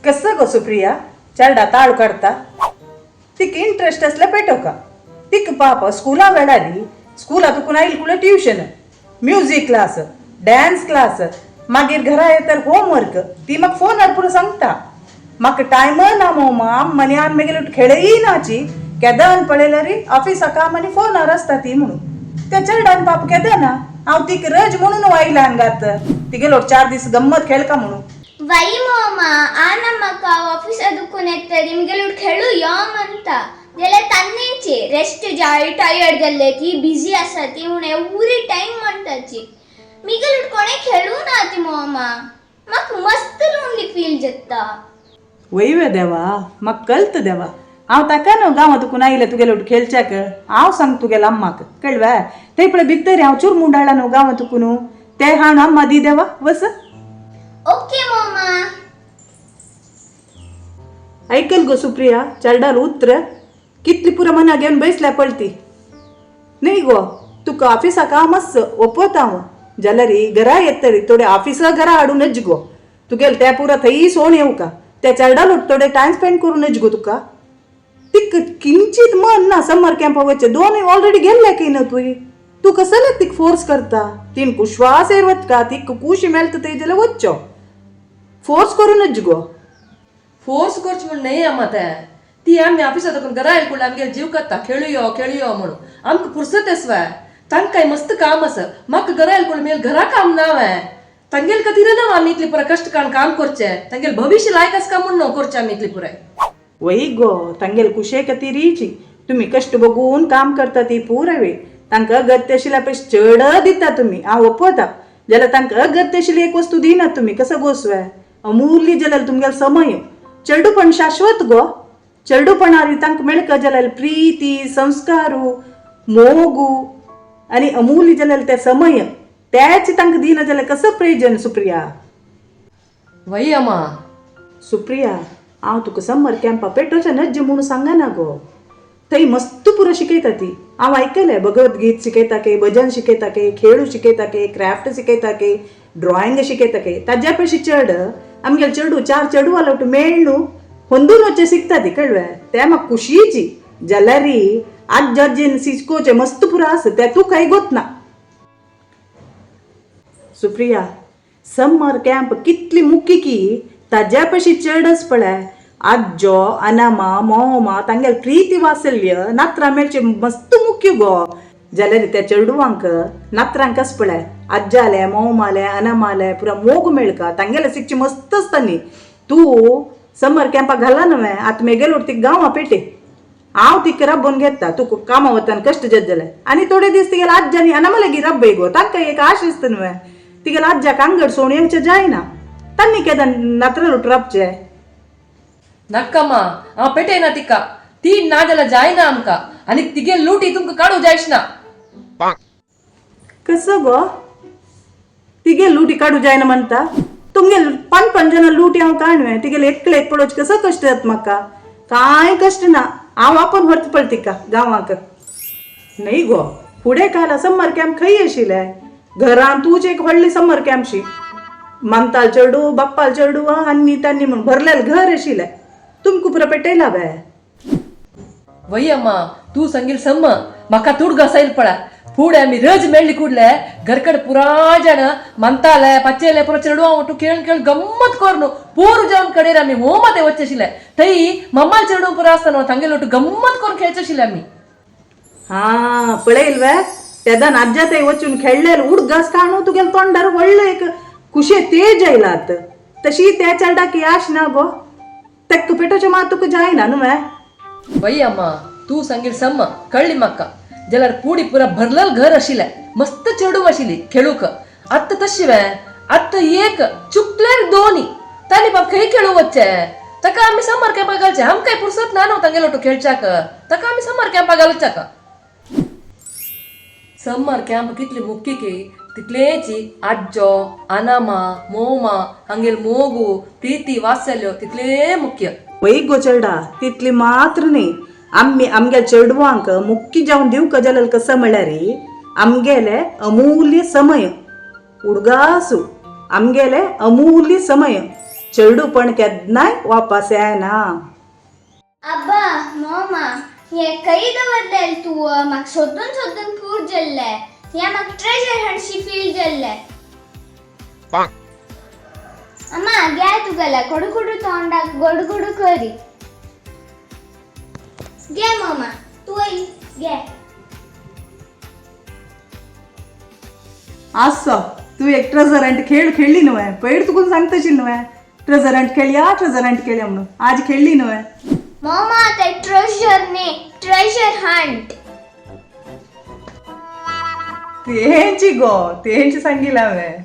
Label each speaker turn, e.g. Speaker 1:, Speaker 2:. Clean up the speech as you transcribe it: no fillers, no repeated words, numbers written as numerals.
Speaker 1: कसं गो सुप्रिया, चेरडा ताळ काडटा. तिका इंट्रस्ट आसल्यार पेटोवका. तिका पाप स्कुला वेळारी स्कुला तुकून आयल कुळे tuition, music class, dance class, मागीर घरा येतर होमवर्क. ती म्हाका फोनार पुरो सांगता, म्हाका टायम ना मोमा, आनी आन मागीर खेळय नाची, केदान पळयल्यार ऑफिसा काम आनी फोनार आसता ती म्हणून. त्या चेरडान पाप केदा ना. हांव तिका रज म्हणून आयला हांगात, तिगेलो 4 दीस गम्मत खेळका म्हणून.
Speaker 2: वई मोमा, आना म्हाका ऑफिसा दुखून येतरी मगेर खेळू यो म्हणटा जाल्यार तान्नेचे रेस्ट जाय, टायर्ड जाल्ले ती, बिजी आसा ती म्हूण एवरी टायम म्हणटाची. मिगेल कोणें खेळू ना ती मोमा, म्हाका मस्त लोनली फील जाता.
Speaker 1: वय देवा, म्हाका कळत देवा. हांव ताका न्हू गांवां तुकून आयलें तुगेले खेळच्याक. हांव सांग तुगेल्या अम्माक कळवे, थंय पळय भितर हांव चुरमुंडाळा न्हू गांवां तुकून, ते हाण अम्मा दी देवा वस.
Speaker 2: ओके मोमा.
Speaker 1: ऐकल गो सुप्रिया, चेरडाल उत्र कितली पुरा मना घेवन बैसल्या पळती न्ही गो. तुका ऑफिसा काम आस ओपत हांव, जाल्यार घरा येतरी थोडे ऑफिसा घरा हाडून नज गो. तुगेल त्या पुरा थंय सोण येवका, त्या चेरडाल थोडे टायम स्पेंड करून नज गो. तुका तिक किंचित मन ना समर कॅम्पा वचचे, दोन ऑलरेडी गेल्ले की न्हू तुवें. तूं कसले तिक फोर्स करता? तीन कुश्वास एर वचका, तिक कुशी मेळटा थंय जाल्यार वच्चो, फोर्स करून नज गो.
Speaker 3: फोर्स करच म्हूण न्हय अम्मा, तें ती आमी ऑफिसा तकून घरा आयल कुडले आमगेर जीव करता, खेळुयो खेळुयो म्हणून. आमकां पुरसत आसवाय, तांकांय मस्त काम आसा. म्हाका घरा आयल कुडले मेल घरा काम ना वे, तांगेल खातीर ना आमी इतली पुराय कश्ट काडून काम करचें, तांगेल भविश्य लायक आसका म्हूण न्हू करचें आमी इतली पुराय.
Speaker 1: वय गो, तांगेल कुशे खातीरीची तुमी कश्ट बघून काम करता ती पुराय वेळ. तांकां अगत्य आशिल्ल्या पयस चड दिता तुमी, हांव ओपता. जाल्यार तांकां अगत्य आशिल्ली एक वस्तू दिना तुमी, कसो गोसवे अमूल्य जाल्यार तुमगेलो समय. चेडूपण शाश्वत गो, चेडूपणार तांकां मेळका जाल्यार प्रीती, संस्कारू, मोगू आनी अमूल्य जाल्यार ते समय तेच तांकां दिना जाल्यार कसो प्रयोजन सुप्रिया?
Speaker 3: वय अम्मा.
Speaker 1: सुप्रिया, हांव तुका समर कॅम्पा पेटोवचें नज्ज म्हणून सांगना गो. थंय मस्त पुरो शिकयता ती. हांव आयकलें, भगवद्गीत शिकयता के, भजन शिकयता के, खेळू शिकयता के, क्राफ्ट शिकयता के, ड्रॉइंग शिकयता के. ताज्या पेक्षा चड आमगेले चेडू 4 चेडू आलो मेळ न्हू होंदून वचचें शिकता ती, कळ्ळें? तें म्हाका खुशीची. जाल्यार आज्ज आज्जेन शिकोवचें मस्त पुरो आसा तें तुकाय गोतना. सुप्रिया, समर कॅम्प कितली मुख्य की ताज्या पेक्षा चडच पळय आज्जो, अनामा, मोमा तांगेल प्रीती वात्सल्य नात्रां मेळचे मस्त मुख्य गो. जाल्यार त्या चेडवांक नात्रांक कस पळय आज्जाले, मोमाले, अनामाले पुरा मोग मेळका, तांगेले शिकचे मस्त आसता न्ही. तूं समर कॅम्पाक घाला न्हय, आतां मेगेलो ती गांवां पेटे, हांव तिका राबोवन घेता. तुका कामा वतान कश्ट जात जाल्यार आनी थोडे दीस तिगेले आज्जानी अनामाले रब्बय गो, तांकां एक आश आसता न्हय. तिगेले आज्जाक आंगड सोण येवचें जायना, तांणी केदान नात्रां राबचें.
Speaker 3: नाक्कम्मा, हांव पेटयना तिका, ती ना जाल्यार जायना आमकां, आनी तिगे लुटी तुमकां काडूं जायच ना.
Speaker 1: कसं गो तिगे लुटी काडू जायना म्हणटा? तुमगेल पांच पांच जाणां लुटी हांव काडवे, तिगेले एकले एक पळोवचें कसो कश्ट जाता म्हाका? कांय कश्ट ना, हांव आपूण व्हरता पळय तिका गांवाक. न्हय गो, फुडें काल समर कॅम्प खंय आशिल्लें? घरांतूच एक व्हडली समर कॅम्पशी, मामताल चेडू, बाप्पाल चेडू, आनी तांणी म्हूण भरलेलें घर आशिल्लें. तुमकां पुरो पेटयला बे.
Speaker 3: वय अम्मा, तूं सांगील सम्म, म्हाका तुड घासायल पळय. फुडें आमी रज मेळ्ळी कुडले घरकड पुरा जाण मानताले पच्चेले पुरो चेडवां ओटू खेळ खेळ गम्मत करून पोर जावन कडेर आमी होमाते वचचे आशिल्ले. थंय मम्माल चेडूं पुरो आसता न्हू, तांगेले ओटू गम्मत करून खेळचे आशिल्ले आमी.
Speaker 1: हा पळयल वे, तेदान आज्जा थंय वचून खेळ्ळे उडगास काणू तुगेले तोंडार व्हडलें एक खुशे तेज आयलात, तशी त्या चेरडाक याश ना गो. तेक्क पेटोवचें मात तुका जायना न्हू.
Speaker 3: वय अम्मा, तूं सांगील सम्म कळ्ळी म्हाका. जाल्यार पुडी पुरा भरलेल घर आशिल्लें, मस्त चेडूं आशिल्ली खेळूंक. आत्तां तशें वे? आत्तां एक चुकल्यार दोनी, तांणी बाब खंय खेळूंक वचचें? ताका आमी समर कॅम्पाक घालचें, आमकां पुरसत ना न्हू तांगेलो ओटू खेळच्याक, ताका आमी समर कॅम्पाक घालच्याक. समर कॅम्प कितली मुख्य की तितलेची आज्जो, अनामा, मोमा हांगेल मोगू, प्रीती, वात्सल्य तितले मुख्य.
Speaker 1: वय गो चेरडा, तितली मात्र न्ही, आमी आमगे चेडवांक मुख्य जावन दिवंक जाल्यार कसं म्हळ्यार आमगेले अमूल्य समय उडगासू, आमगेले अमूल्य समय चेडूपण केन्नाय वापस येना.
Speaker 2: अब्बा मोमा हे खंय दवरलेल तूं? म्हाका सोदून सोदून पूर जाल्लें. हें म्हाका ट्रेजर हंटशी फील जाल्लें. अम्मा घे तुगेलें कोडू कोडू तोंडाक गोडू गोडू करी. घे मोमा तूंय घे.
Speaker 1: आसो तूं एक ट्रेजर हंट खेळ खेळ्ळी न्हय? पयर तुकून सांगताशी न्हय, ट्रेजर हंट खेळया, ट्रेजर हंट खेळया म्हणून. आज खेळ्ळी न्हय?
Speaker 2: मोमा ते ट्रेजर न्ही, ट्रेजर हंट.
Speaker 1: तेंची गो, तेंची सांगितलं हांवें.